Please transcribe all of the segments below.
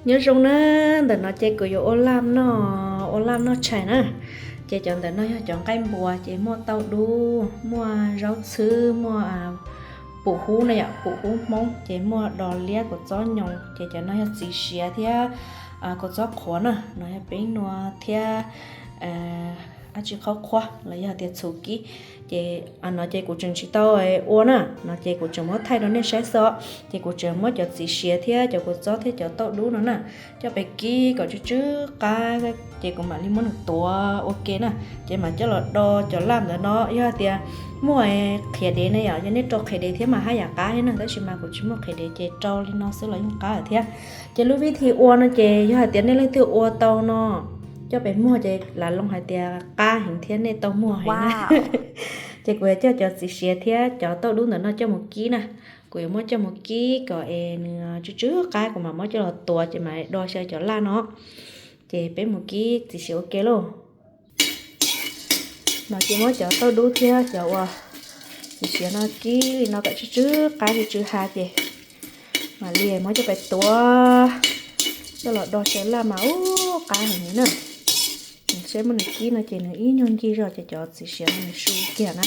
Nyob zoo na, ntawm no ces kuv yuav ua laj noj, ua laj noj tshais na. Ces cov ntawm no yog cov nqaij npua, ces muaj tauj dub, muaj zaub txhwb, muaj pum hub na yom, pum hub Hmoob, ces muaj dos liab, kua txob nyoos, ces cov no yog txiv siav thiab kua txob qhuav na, no yog peeb nua thiab dab tsi qhaub qhuab los yog tias txhuv kib. Ces no ces kuv tseem tsis tau ua na, no ces kuv tseem muab thaij rau nej saib xwb os. Ces kuv tseem muab cov txiv siav thiab cov kua txob thiab cov tauj dub no na, coj pem kib kom tsw tsw qab, ces kuv mam li muab nws tuav ua ke na. Ces mam coj los do cov laj ntawd no, yog tias muaj qhiav dev na yom, yog nej rau qhiav dev thiab mas haj yam qab thiab na, tab sis mas kuv tsis muaj qhiav dev ces rau li no xwb los yeej qab lawm thiab. Ces lub vib thi ua no ces yog hais tias nej leej twg ua tau no coj pem muag ces lav loo hais tias qab heev thiab nej tau muag heev na. Ces kuv yuav coj cov txiv siav thiab cov tauj dub ntawm no coj mus kib na. Kuv yuav muab coj mus kib kom es nws tsw tsw qab, kuv mam muab coj los tuav ces mam do xyaw cov laj no. Ces peb mus kib txiv siav ua ke lauj. No ces muab cov tauj dub thiab cov uas txiv siav no kib li no kom tsw tsw qab tsw tsw ha ces mam li muab coj pem tuav coj los do xyaw laj mas ub qab heev li na. Seb muab nws kib no ces nws ib nyuag ncig zog ces cov txiv siav no nws su kiag na.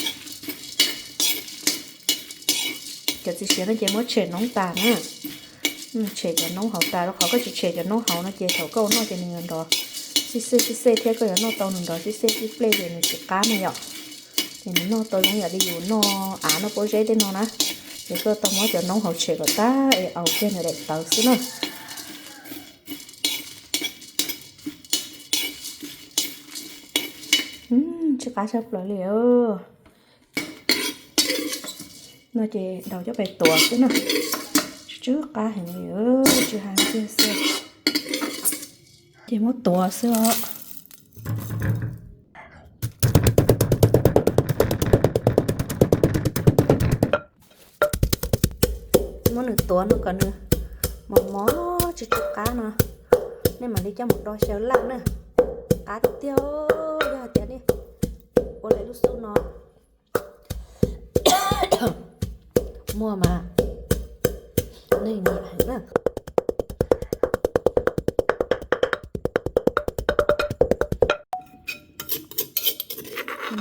Cov txiv siav no ces muab tshem noob tas na. Tshem cov noob hauv tas rau qhov koj tsis tshem cov noob hauv no ces thaum koj ua noj ces nws yuav nrov xij xej xij xej thiab koj yuav noj tau nws nrov xij xej tib pliag ces nws tsis qab na yom. Ces nws noj tau zoo yam li yus noj av noj pob zeb tej no na. Ces koj tau muab cov noob hauv tshem kom tag es aus kiag nws daim tawv xwb na. Tsw qab tshaj plaws li. No ces daus coj pem tuav xwb na. Tsw qab heev li, tsw ha ntxiag xwb. Ces muab tuav xwb os. Muab nws tuav no kom nws mos mos tsw tsw qab no, nej mam li coj mus do xyaw laj na. Qab tiag tiag, yog hais tias nej ua lawm lub xub no muaj mas neeg nyiam heev na.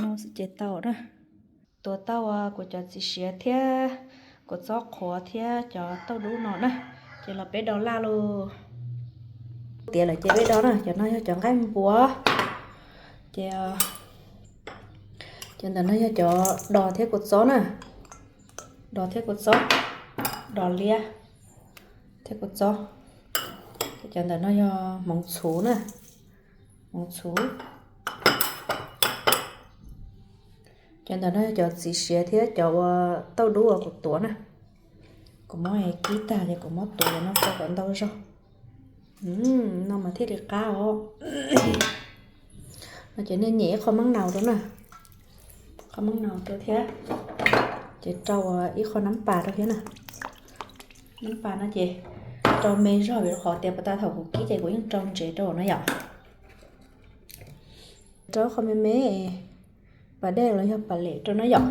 No xwb ces tau na. Tuav tau kuv cov txiv siav thiab kuv txob qhuav thiab cov tauj dub no na, ces los peb do laj lauj. Tiav lawm ces peb do na, cov no yog cov nqaij npua. Ces cov ntawm no yog cov dos thiab kua txob na, dos thiab kua txob, dos liab thiab kua txob. Cov ntawm no yog hmoov txhuv na, hmoov txhuv. Cov ntawm no yog cov txiv siav thiab cov uas tauj dub uas kuv tuav na. Kuv muab kib tag ces kuv muab tuav no tso kom ntau zog. No mas thiaj li qab os. No ces nej nyem ib qho mab naus rau na, qho mab naus rau thiab, ces rau ib qho nab pas rau thiab na. Nab pas no ces rau me zog vim qhov tias pas tas thaum kuv kib ces kuv yeej rau ntsev rau no yom. Rau qhov me me, pas dej los yog pas lem rau na yom.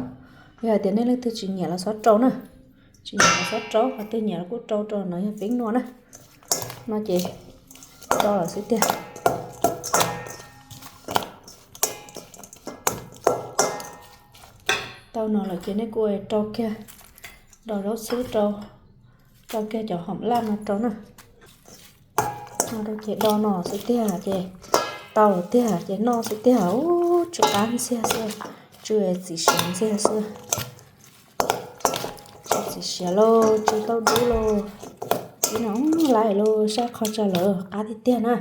Yog hais tias nej leej twg tsis nyiam los txhob rau na, tsis nyiam los txhob rau, qhov twg nyiam los kuj rau rau, no yog peeb nua na. No ces rau lawm xwb tiag. Tau no lawm ces nej kuj rau kiag, rau zaub xwb rau, rau kiag cov hom laj no rau na. No rau ces do no xwb tiag ces tau lawm tiag ces noj xwb tiag. Ub, tsw qab ntxiag xwb, tsw txiv siav ntxiag xwb. Tsw txiv siav lauj, tsw tauj dub lauj, tsw no lawm lauj, saib qho tso lawm, qab tiag tiag na.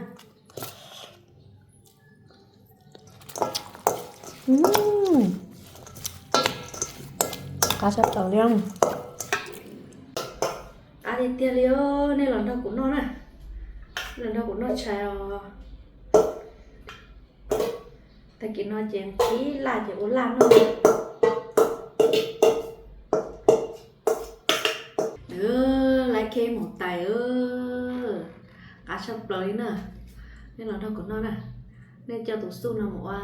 Qab sab plaws li. Qab tiag tiag li os, nej los nrog kuv noj na, los nrog kuv noj tshais os. Tag kis no ces qhib laj ces ua laj noj. Laiv khe mus tais, qab sab plaws li na. Nej los nrog kuv noj na, nej coj tus xub no mus ua,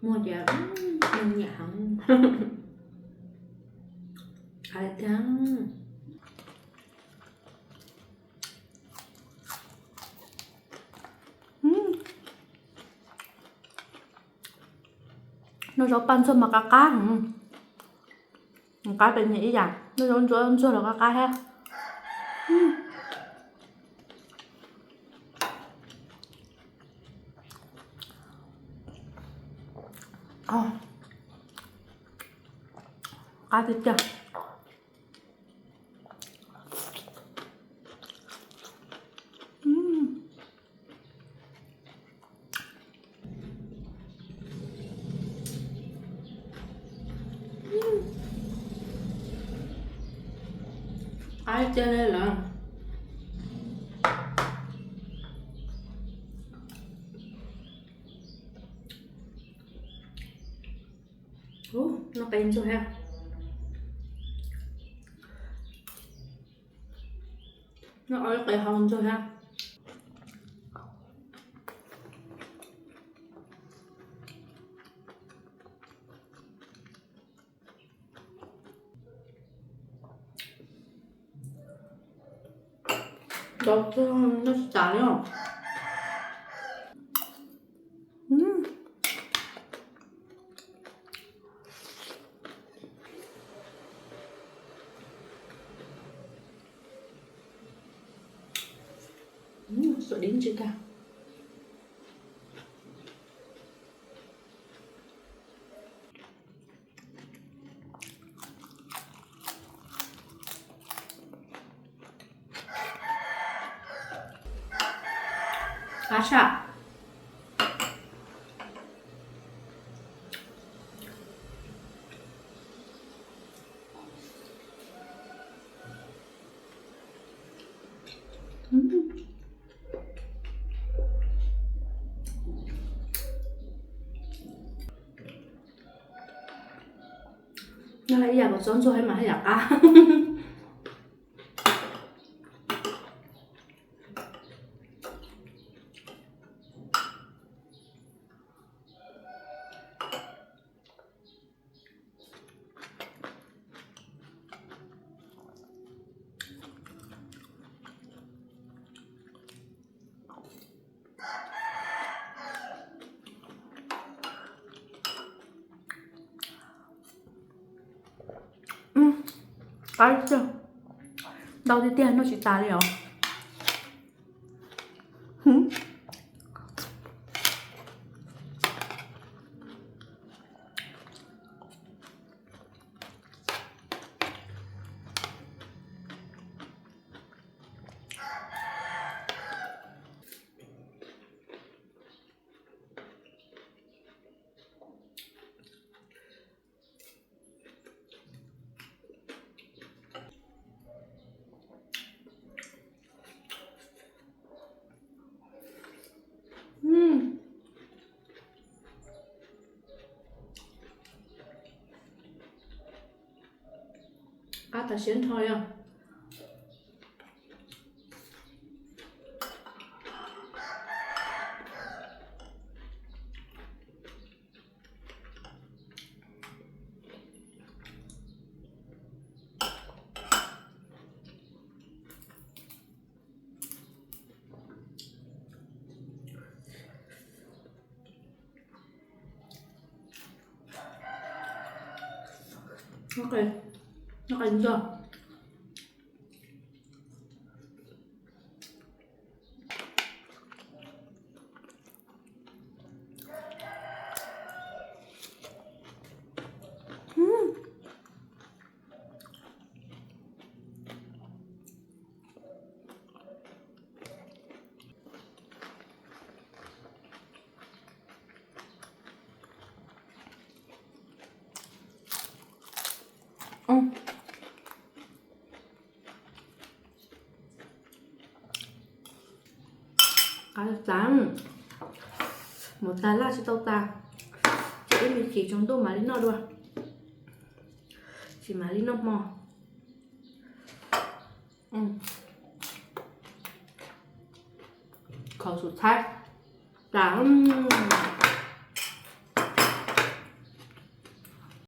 muag ces nyiam heev. Qab tiag. Noj zaub paj ntxuag mas qab qab, qab pes niag ib yam noj zaub ntxuag los qab qab thiab. Qab tiag tiag. Qab tiag li lawm. Ub, noj qe ntsuag thiab. Noj qe hau ntsuag thiab. Ntau kawg, noj tsis tas li os. Xuam dib ntsis tag. Qab saj. Noj ib yam kom txob ntxuag thiab mas haj yam qab. Qab tiag, ntau tiag tiag noj tsis tas li os. Qab tas siab nrho yog. Noj qe ntxuag. Qab tas, mus tas laj tsis tau tas, ces ib me chim tsaus ntuj mam li noj dua, tsis mam li noj hmo. Khaus xum thaib tas.